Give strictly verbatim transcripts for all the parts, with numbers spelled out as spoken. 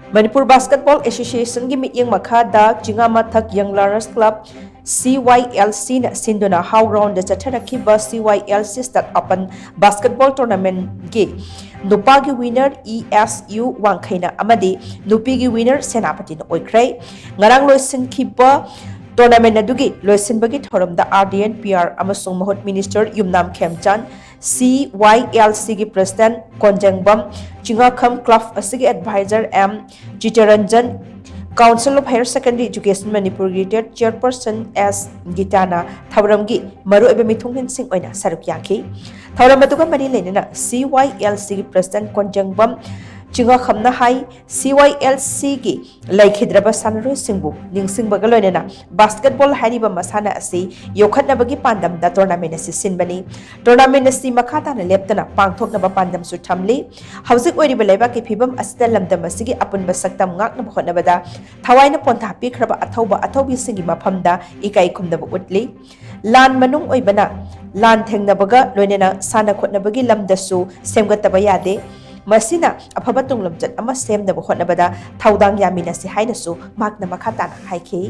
Manipur basketball ꯑꯦꯁꯣꯁꯤꯌꯦꯁꯟꯒꯤ ꯃꯤꯠꯌꯦꯡ ꯃꯈꯥꯗ ꯆꯤꯉꯥꯃꯊꯛ ꯌꯪ learners club, ꯁꯤ ꯋꯥꯏ ꯑꯦꯜ ꯁꯤꯅ ꯁꯤꯟꯗꯨꯅ ꯍꯥꯎ ꯒ꯭ꯔꯥꯎꯟꯗ ꯆꯠꯊꯔꯛꯈꯤꯕ C Y L C state open basketball ꯇꯣꯔꯅꯥꯃꯦꯟꯠꯀꯤ ꯅꯨꯄꯥꯒꯤ ꯋꯤꯅꯔ ꯏ ꯑꯦꯁ ꯌꯨ ꯋꯥꯡꯈꯩꯅ ꯑꯃꯗꯤ ꯅꯨꯄꯤꯒꯤ ꯋꯤꯅꯔ ꯁꯦꯅꯥꯄꯇꯤꯅ ꯑꯣꯏꯈ꯭ꯔꯦ꯫ ꯉꯔꯥꯡ ꯂꯣꯏꯁꯤꯟꯈꯤꯕ ꯇꯣꯔꯅꯥꯃꯦꯟꯠ ꯑꯗꯨꯒꯤ ꯂꯣꯏꯁꯤꯟꯕꯒꯤ ꯊꯧꯔꯝꯗ R D N P R ꯑꯃꯁꯨꯡ ꯃꯍꯨꯠ ꯃꯤꯅꯤꯁꯇꯔ ꯌꯨꯝꯅꯥꯝ ꯈꯦꯝꯆꯥꯟ, ꯁꯤ ꯋꯥꯏ ꯑꯦꯜ ꯁꯤꯒꯤ ꯄ꯭ꯔꯦꯁꯤꯗꯦꯟꯠ ꯀꯣꯟꯖꯦꯡꯕꯝ ꯆꯤꯉꯥꯈꯝ, ꯀ꯭ꯂꯕ ꯑꯁꯤꯒꯤ adviser M Chittaranjan, Council of Higher Secondary Education ꯃꯅꯤꯄꯨꯔꯒꯤ ꯔꯤꯇꯥꯌꯔꯗ ꯆꯤꯌꯔꯄꯔꯁꯟ ꯑꯦꯁ ꯒꯤꯇꯥꯅ ꯊꯧꯔꯝꯒꯤ ꯃꯔꯨꯑꯣꯏꯕ ꯃꯤꯊꯨꯡꯂꯦꯟꯁꯤꯡ ꯑꯣꯏꯅ ꯁꯔꯨꯛ ꯌꯥꯈꯤ꯫ ꯊꯧꯔꯝ ꯑꯗꯨꯒ ꯃꯔꯤ ꯂꯩꯅꯅ ꯁꯤ ꯋꯥꯏ ꯑꯦꯜ ꯁꯤꯒꯤ ꯄ꯭ꯔꯦꯁꯤꯗꯦꯟꯠ ꯀꯣꯟꯖꯦꯡꯕꯝ ꯆꯤꯉꯥꯈꯝꯅ ꯍꯥꯏ, ꯁꯤ ꯋꯥꯏ ꯑꯦꯜ ꯁꯤꯒꯤ ꯂꯩꯈꯤꯗ꯭ꯔꯕ ꯁꯥꯟꯅꯔꯣꯏꯁꯤꯡꯕꯨ ꯅꯤꯡꯁꯤꯡꯕꯒ ꯂꯣꯏꯅꯅ ꯕꯥꯁꯀꯦꯠꯕꯣꯜ ꯍꯥꯏꯔꯤꯕ ꯃꯁꯥꯟꯅ ꯑꯁꯤ ꯌꯣꯛꯈꯠꯅꯕꯒꯤ ꯄꯥꯟꯗꯝꯗ ꯇꯣꯔꯅꯥꯃꯦꯟꯠ ꯑꯁꯤ ꯁꯤꯟꯕꯅꯤ꯫ ꯇꯣꯔꯅꯥꯃꯦꯟꯠ ꯑꯁꯤ ꯃꯈꯥ ꯇꯥꯅ ꯂꯦꯞꯇꯅ ꯄꯥꯡꯊꯣꯛꯅꯕ ꯄꯥꯟꯗꯝꯁꯨ ꯊꯝꯂꯤ꯫ ꯍꯧꯖꯤꯛ ꯑꯣꯏꯔꯤꯕ ꯂꯩꯕꯥꯛꯀꯤ ꯐꯤꯕꯝ ꯑꯁꯤꯗ ꯂꯝꯗꯝ ꯑꯁꯤꯒꯤ ꯑꯄꯨꯟꯕ ꯁꯛꯇꯝ ꯉꯥꯛꯅꯕ ꯍꯣꯠꯅꯕꯗ ꯊꯋꯥꯏꯅ ꯄꯣꯟꯊꯥ ꯄꯤꯈ꯭ꯔꯕ ꯑꯊꯧꯕ ꯑꯊꯧꯕꯤꯁꯤꯡꯒꯤ ꯃꯐꯝꯗ ꯏꯀꯥꯏ ꯈꯨꯝꯅꯕ ꯎꯠꯂꯤ꯫ ꯂꯥꯟ ꯃꯅꯨꯡ ꯑꯣꯏꯕꯅ ꯂꯥꯟ ꯊꯦꯡꯅꯕꯒ ꯂꯣꯏꯅꯅ ꯁꯥꯟꯅ ꯈꯣꯠꯅꯕꯒꯤ ꯂꯝꯗꯁꯨ ꯁꯦꯝꯒꯠꯇꯕ ꯌꯥꯗꯦ꯫ ꯃꯁꯤꯅ ꯑꯐꯕ ꯇꯨꯡꯂꯝꯆꯠ ꯑꯃ ꯁꯦꯝꯅꯕ ꯍꯣꯠꯅꯕꯗ ꯊꯧꯗꯥꯡ ꯌꯥꯃꯤꯟꯅꯁꯤ ꯍꯥꯏꯅꯁꯨ ꯃꯍꯥꯛꯅ ꯃꯈꯥ ꯇꯥꯅ ꯍꯥꯏꯈꯤ꯫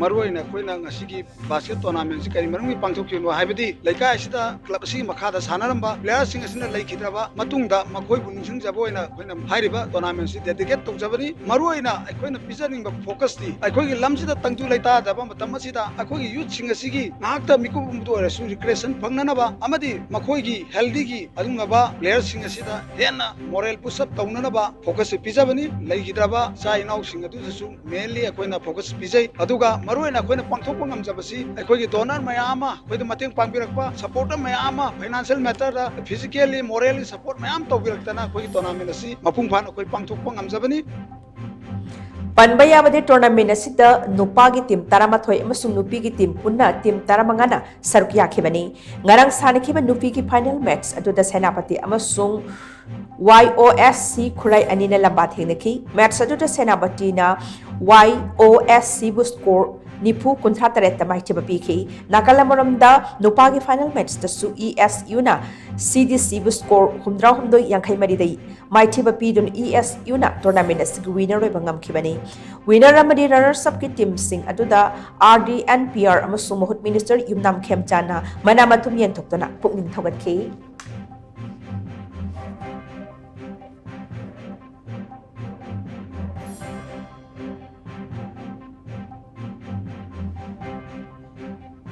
ꯃꯔꯨꯑꯣꯏꯅ ꯑꯩꯈꯣꯏꯅ ꯉꯁꯤꯒꯤ ꯕꯥꯁꯀꯦꯠ ꯇꯣꯔꯅꯥꯃꯦꯟꯁꯤ ꯀꯔꯤ ꯃꯔꯝꯒꯤ ꯄꯥꯡꯊꯣꯛꯈꯤꯕꯅꯣ ꯍꯥꯏꯕꯗꯤ, ꯂꯩꯀꯥꯏ ꯑꯁꯤꯗ ꯀ꯭ꯂꯕ ꯑꯁꯤꯒꯤ ꯃꯈꯥꯗ ꯁꯥꯟꯅꯔꯝꯕ ꯄ꯭ꯂꯦꯌꯔꯁꯤꯡ ꯑꯁꯤꯅ ꯂꯩꯈꯤꯗ꯭ꯔꯕ ꯃꯇꯨꯡꯗ ꯃꯈꯣꯏꯕꯨ ꯅꯤꯡꯁꯤꯡꯖꯕ ꯑꯣꯏꯅ ꯑꯩꯈꯣꯏꯅ ꯍꯥꯏꯔꯤꯕ ꯇꯣꯔꯅꯥꯃꯦꯟꯁꯤ ꯗꯦꯗꯤꯀꯦꯠ ꯇꯧꯖꯕꯅꯤ꯫ ꯃꯔꯨꯑꯣꯏꯅ ꯑꯩꯈꯣꯏꯅ ꯄꯤꯖꯅꯤꯡꯕ ꯐꯣꯀꯁꯇꯤ ꯑꯩꯈꯣꯏꯒꯤ ꯂꯝꯁꯤꯗ ꯇꯪꯗꯨ ꯂꯩꯇꯥꯗꯕ ꯃꯇꯝ ꯑꯁꯤꯗ ꯑꯩꯈꯣꯏꯒꯤ ꯌꯨꯠꯁꯤꯡ ꯑꯁꯤꯒꯤ ꯉꯥꯏꯍꯥꯛꯇ ꯃꯤꯀꯨꯞ ꯑꯃꯗ ꯑꯣꯏꯔꯁꯨ ꯔꯤꯀ꯭ꯔꯦꯁꯟ ꯐꯪꯅꯅꯕ ꯑꯃꯗꯤ ꯃꯈꯣꯏꯒꯤ ꯍꯦꯜꯗꯤꯒꯤ ꯑꯗꯨꯒꯨꯝꯂꯕ ꯄ꯭ꯂꯦꯌꯔꯁꯤꯡ ꯑꯁꯤꯗ ꯍꯦꯟꯅ ꯃꯣꯔꯦꯜ ꯕꯨꯁ ꯑꯞ ꯇꯧꯅꯅꯕ ꯐꯣꯀꯁꯁꯦ ꯄꯤꯖꯕꯅꯤ꯫ ꯂꯩꯈꯤꯗ꯭ꯔꯕ ꯏꯆꯥ ꯏꯅꯥꯎꯁꯤꯡ ꯑꯗꯨꯗꯁꯨ ꯃꯦꯟꯂꯤ ꯑꯩꯈꯣꯏꯅ ꯐꯣꯀꯁ ꯄꯤꯖꯩ꯫ ꯑꯗꯨꯒ ꯃꯔꯨꯑꯣꯏꯅ ꯑꯩꯈꯣꯏꯅ ꯄꯥꯡꯊꯣꯛꯄ ꯉꯝꯖꯕꯁꯤ ꯑꯩꯈꯣꯏꯒꯤ ꯗꯣꯅꯔ ꯃꯌꯥꯝ ꯑꯃ, ꯑꯩꯈꯣꯏꯗ ꯃꯇꯦꯡ ꯄꯥꯡꯕꯤꯔꯛꯄ, ꯁꯄꯣꯔꯇꯔ ꯃꯌꯥꯝ ꯑꯃ, ꯐꯥꯏꯅꯥꯟꯁꯤꯌꯦꯜ ꯃꯦꯇꯔꯗ, ꯐꯤꯖꯤꯀꯦꯜꯂꯤ, ꯃꯣꯔꯦꯜꯂꯤ ꯁꯄꯣꯔꯠ ꯃꯌꯥꯝ ꯇꯧꯕꯤꯔꯛꯇꯅ ꯑꯩꯈꯣꯏꯒꯤ ꯇꯣꯔꯅꯥꯃꯦꯟ ꯑꯁꯤ ꯃꯄꯨꯡ ꯐꯥꯅ ꯑꯩꯈꯣꯏ ꯄꯥꯡꯊꯣꯛꯄ ꯉꯝꯖꯕꯅꯤ꯫ ꯄꯟꯕ ꯌꯥꯕꯗꯤ, ꯇꯣꯔꯅꯥꯃꯦꯟ ꯑꯁꯤꯗ ꯅꯨꯄꯥꯒꯤ ꯇꯤꯝ ꯇꯔꯥꯃꯥꯊꯣꯏ ꯑꯃꯁꯨꯡ ꯅꯨꯄꯤꯒꯤ ꯇꯤꯝ ꯄꯨꯟꯅ ꯇꯤꯝ ꯇꯔꯥꯃꯉꯥꯅ ꯁꯔꯨꯛ ꯌꯥꯈꯤꯕꯅꯤ꯫ ꯉꯔꯥꯡ ꯁꯥꯟꯅꯈꯤꯕ ꯅꯨꯄꯤꯒꯤ ꯐꯥꯏꯅꯦꯜ ꯃꯦꯠꯆ ꯑꯗꯨꯗ ꯁꯦꯅꯥꯄꯇꯤ ꯑꯃꯁꯨꯡ ꯋꯥꯏ ꯑꯣ ꯑꯦꯁ ꯁꯤ ꯈꯨꯔꯥꯏ ꯑꯅꯤꯅ ꯂꯝꯕꯥ ꯊꯦꯡꯅꯈꯤ꯫ ꯃꯦꯠꯆ ꯑꯗꯨꯗ ꯁꯦꯅꯥꯄꯇꯤꯅ ꯋꯥꯏ ꯑꯣ ꯑꯦꯁ ꯁꯤꯕꯨ ꯁ꯭ꯀꯣꯔ ꯅꯤꯐꯨ ꯀꯨꯟꯊ꯭ꯔꯥ ꯇꯔꯦꯠꯇ ꯃꯥꯏꯊꯤꯕ ꯄꯤꯈꯤ꯫ ꯅꯥꯀꯜ ꯑꯃꯔꯣꯝꯗ ꯅꯨꯄꯥꯒꯤ ꯐꯥꯏꯅꯦꯜ ꯃꯦꯠꯆꯇꯁꯨ ꯏ ꯑꯦꯁ ꯌꯨꯅ ꯁꯤ ꯗꯤ ꯁꯤꯕꯨ ꯁ꯭ꯀꯣꯔ ꯍꯨꯝꯗ꯭ꯔꯥ ꯍꯨꯝꯗꯣꯏ ꯌꯥꯡꯈꯩ ꯃꯔꯤꯗ ꯃꯥꯏꯊꯤꯕ ꯄꯤꯗꯨꯅ ꯏ ꯑꯦꯁ ꯌꯨꯅ ꯇꯣꯔꯅꯥꯃꯦꯟ ꯑꯁꯤꯒꯤ ꯋꯤꯅꯔ ꯑꯣꯏꯕ ꯉꯝꯈꯤꯕꯅꯤ꯫ ꯋꯤꯅꯔ ꯑꯃꯗꯤ ꯔꯅꯔꯁ ꯑꯞꯀꯤ ꯇꯤꯝꯁꯤꯡ ꯑꯗꯨꯗ R D N P R ꯑꯃꯁꯨꯡ ꯃꯍꯨꯠ ꯃꯤꯅꯤꯁꯇꯔ ꯌꯨꯝꯅꯥꯝ ꯈꯦꯝꯆꯥꯟꯅ ꯃꯅꯥ ꯃꯊꯨꯝ ꯌꯦꯟꯊꯣꯛꯇꯨꯅ ꯄꯨꯛꯅꯤꯡ ꯊꯧꯒꯠꯈꯤ꯫